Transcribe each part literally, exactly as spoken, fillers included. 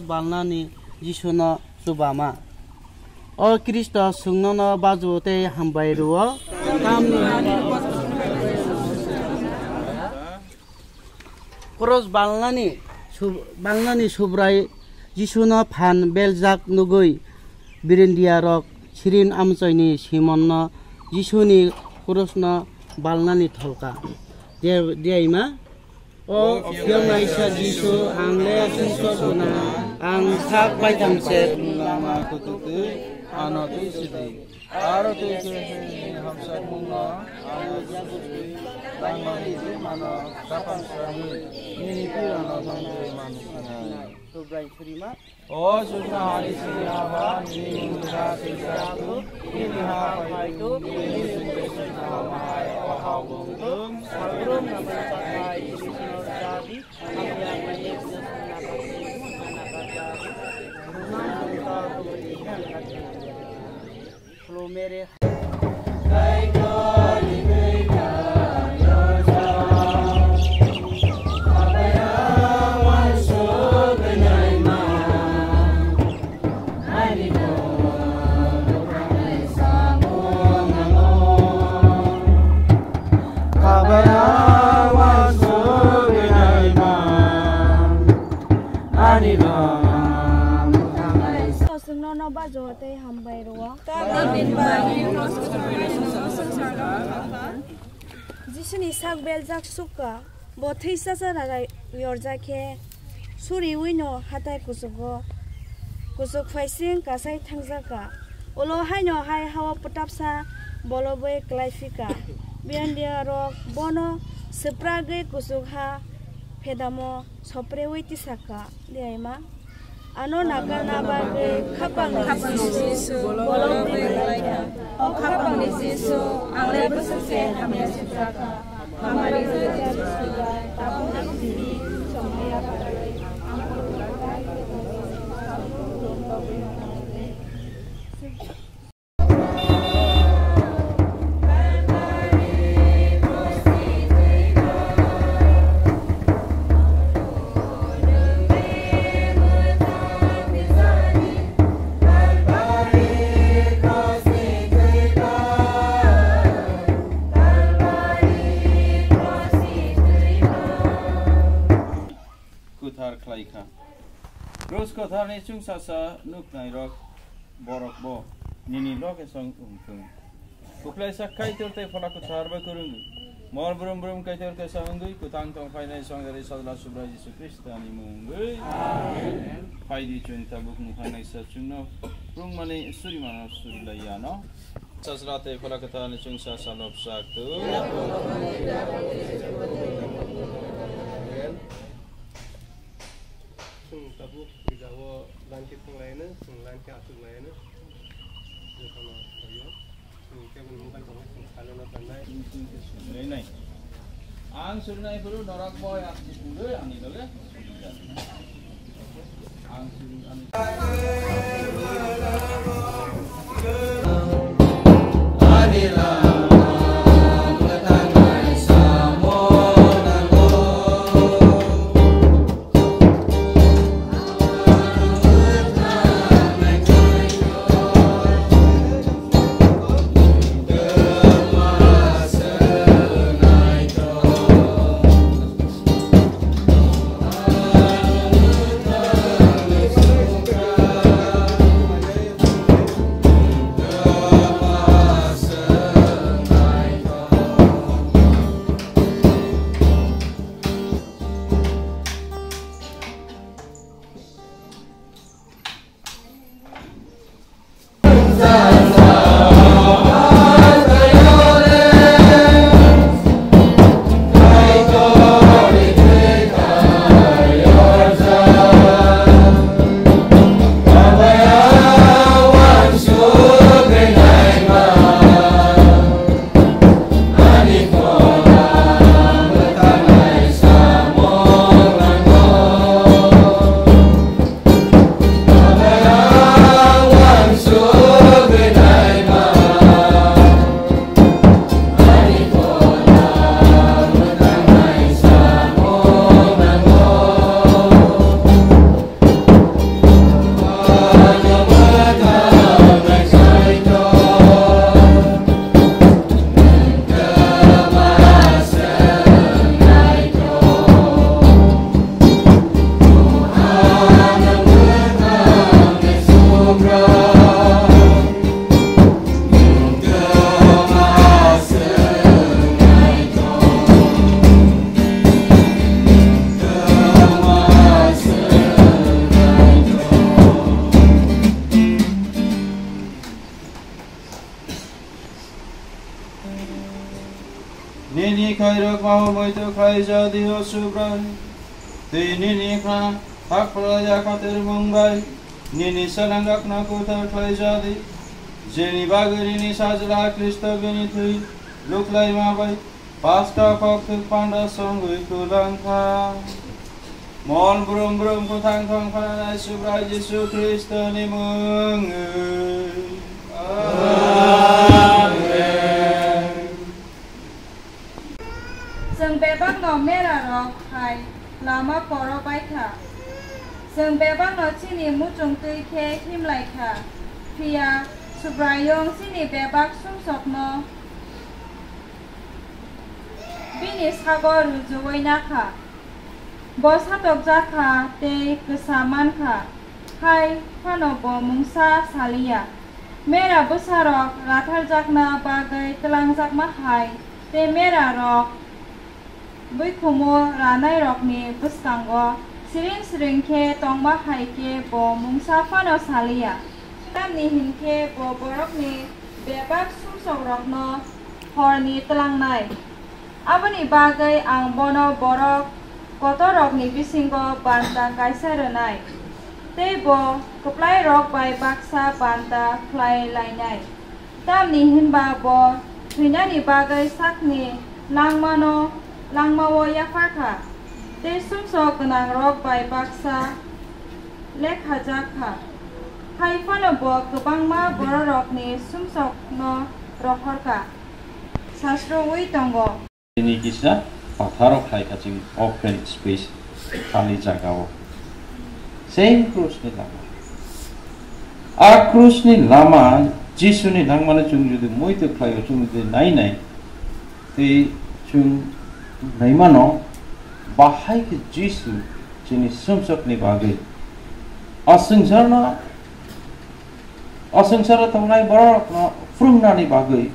Balnani Jisuno chubama. O Kristo, chwng nono baju tei hambai rwo. Tamni Koros balnani sub-, balnani Subrai Jisuno phan beljak nugwi, birindiarok sirin amchoini Simonno Jisuni korosno balnani tholka. De-, deima? O phiyoknaisa Jisu, ang le aswk sokgwna, ang sak baithang se. Lama kutuk twi ano twi sidi. Aro twi khe nini hamsakmungno ano tangmani twi mano kapang srangwi nini pirano tongwi mano sinai. Subrai surima. O Sutra Hari Sri Aba, nini mungsa sejak tu, nini ha pai tu, nini sungke sungke hai, o hau bung tung, sabrum naman sakai, nini sinor jadi, hamya mani, nini suna pati, nana kata, rumang bungka, bungka, bungka, bungka. Khulumere. Chwng nono bajo tei hambai rwo. Jisuni sak beljak sukha, bo thwi chacha rarai yorjak khe, suriwino hatai kuchugo, kuchuk phaising kasai thangjak kha. Ulo haino hai hao pwtapsa bolobwi klai phi kha. Birandiya rok bono swpragwi kuchuk ha phedamo soprewi tisakha, diaima. Ano nakarna bagwi khapangni Jisu bolongni belai kha. O khapangni Jisu, ang le bwswk se hamya sukjakha. Hamari Jisu bai tabuk ang simi chongmaya bagwi ang Kwthar khlai kha. Rus kwtharni chwngsasa nuknairok borokbo nini loge song wng thung. Kwplaisa Kaitor tei Phola Kwthar bai kwrwngwi, mol brum brum Kaitor kesa wngwi kwthang tong phainai Songjarwi Sajla Subrai Jisu Khristoni mung wngwi. Amen. Phaidi chwng tabuk mwthangnaisa chwngno phrwngmani surimano suri lai ya no. Sajla tei Phola Kwtharni chwngsa salopsa kwthwng. Chwng tabuk puja o line khe thang lai no, chwng line khe achuk lai no. Jotono sayo. Chwng khe bini mobile tong khe chwng silent o thangnai. Nai, nai. Ang surinai phuru norok boy ang sundui ani loge. Ang suri ani. Nini khairok mau muitu khlai ja di, o Subrai. Tei nini khna thak phlai ya khatir mung bai nini selengrokno kuthar khlai ja di. Jeni bagwi nini Sajla Khristo bini thwi luklaima bai Paska kok thwk panda songwi kwlang kha. Mol brum brum kwthang thong phananai Subrai Jisu Khristoni mungwi. Amen. Chwng bebakno merarok hai lama koro bai kha. Chwng bebakno chini muchung twi khe himlai kha. Phiya Subraiyung chini bebak sumsokno bini sago rujuwi na kha. Bo satokjak kha tei kwsa man kha, hai phano bo mungsa saliya. Mera bwsarok ratharjakna bagwi twlangjakma hai tei merarok bwikhumu ranairokni bwskango siring siring khe tongma hai khe bo mungsa phano saliya. Tamni hinkhe bo borokni bebak sumsokrokno horni twlangnai. Aboni bagwi ang bono borok kotorrokni bisingo banta kaisa rwnai, tei bo kwplairok bai baksa banta khlai lainai. Tamni hinba bo thwinani bagwi sakni langmano, langmao yaphar kha, tei sumsok gwnangrok bai baksa lekhajak kha. Hai phano bo kwbangma bororokni sumsokno rohor kha, sasroui tongo. Bini kisa patharo khlai kha chini open space, khali jagao. Same krusni lama. A krusni lama Jisuni langmano chwng jodi muitu khlaio, chwng jodi nai nai, tei chwng naimano bahai khe Jisu chini sumsokni bagwi a swngcharno, a swngcharo tongnai bororokno phrwngnani bagwi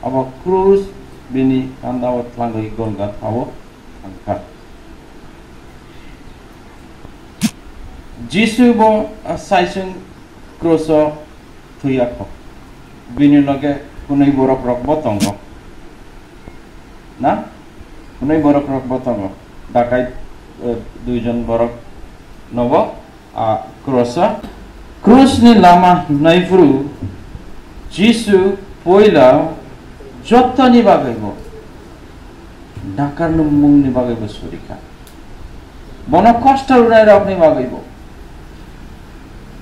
abo krus bini kandao tlangwi Golgothao thangkha. Jisu bo, ah, saichung kruso thwiya kho. Bini loge kunui borok rok bo tongo. Na? Kunui borok rok bo tongo. Dakai, eh, duijon borok nobo, ah, kruso. Krusni lama himnai phuru Jisu poila jottoni bagwi bo nakarmungni bagwi bo surikha. Bono kosto rwnairokni bagwi bo,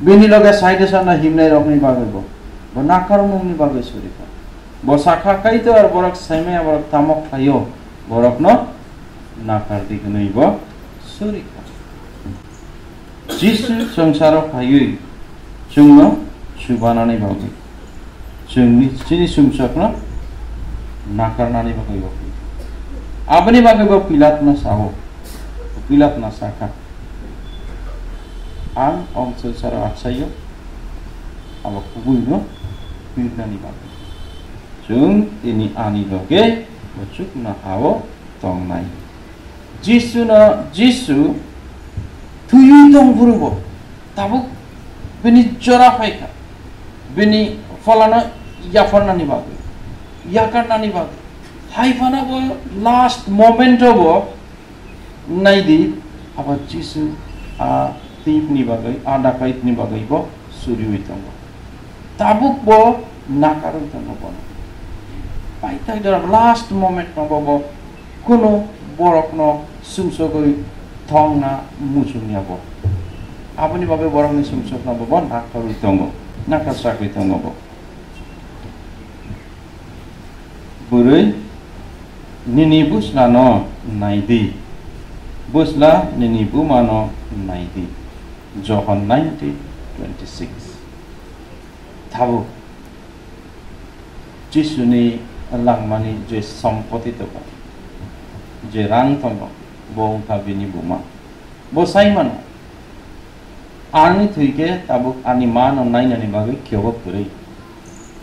bini loge side sana himnairokni bagwi bo, bo nakarmungni bagwi surikha. Bo sakha, "Kaitor, borok saimaya borok tamo khlaio, borokno nakar di," hwnwi bo surikha. Jisu swngcharo phaiwi chwngno chubanani bagwi, chwngni, chini sumsokno nakarnani bagwi bo phai. Aboni bagwi bo Pilatno sao. Pilatno sakha, "Ang o swngcharo achaio, abo kubuino pirnani bagwi. Chwng tini ani loge bo chukno ha-o tongnai." Jisu no, Jisu thwiwi tong phuru bo tabuk bini jora phai kha, bini pholano yapharnani bagwi, yakarnani bagwi. Hai phano bo last moment o bo nai di, abo Jisu a thief ni bagwi, a dakaitni bagwi bo suriwi tongo. Tabuk bo nakarwi tongo bono. Paithak jora last moment no bo, bo kunu borokno sumsogwi thongna muchungya bo. Aboni bagwi borokni sumsokno bo, bo nakarwi tongo, nakarsagwi tongo bo. Bwrwi, nini bwslano nai di, bwsla nini bumano nai di. Johon nineteen twenty-six. Tabuk Jisuni langmani je sompoti tongo, je rang tongo, bo wngkha bini buma. Bo sai mano, "Ani thwi khe tabuk ani mano nainani bagwi kebo kwrwi."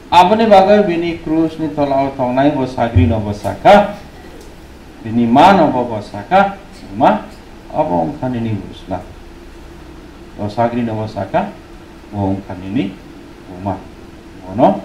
Aboni bagwi bini krusni tolao tongnai bo sagrino bo sakha, bini mano bo, bo sakha, "Buma, obo wngkha nini bwsla." Bo sagrino bo sakha, "Bo wngkha nini buma." Bono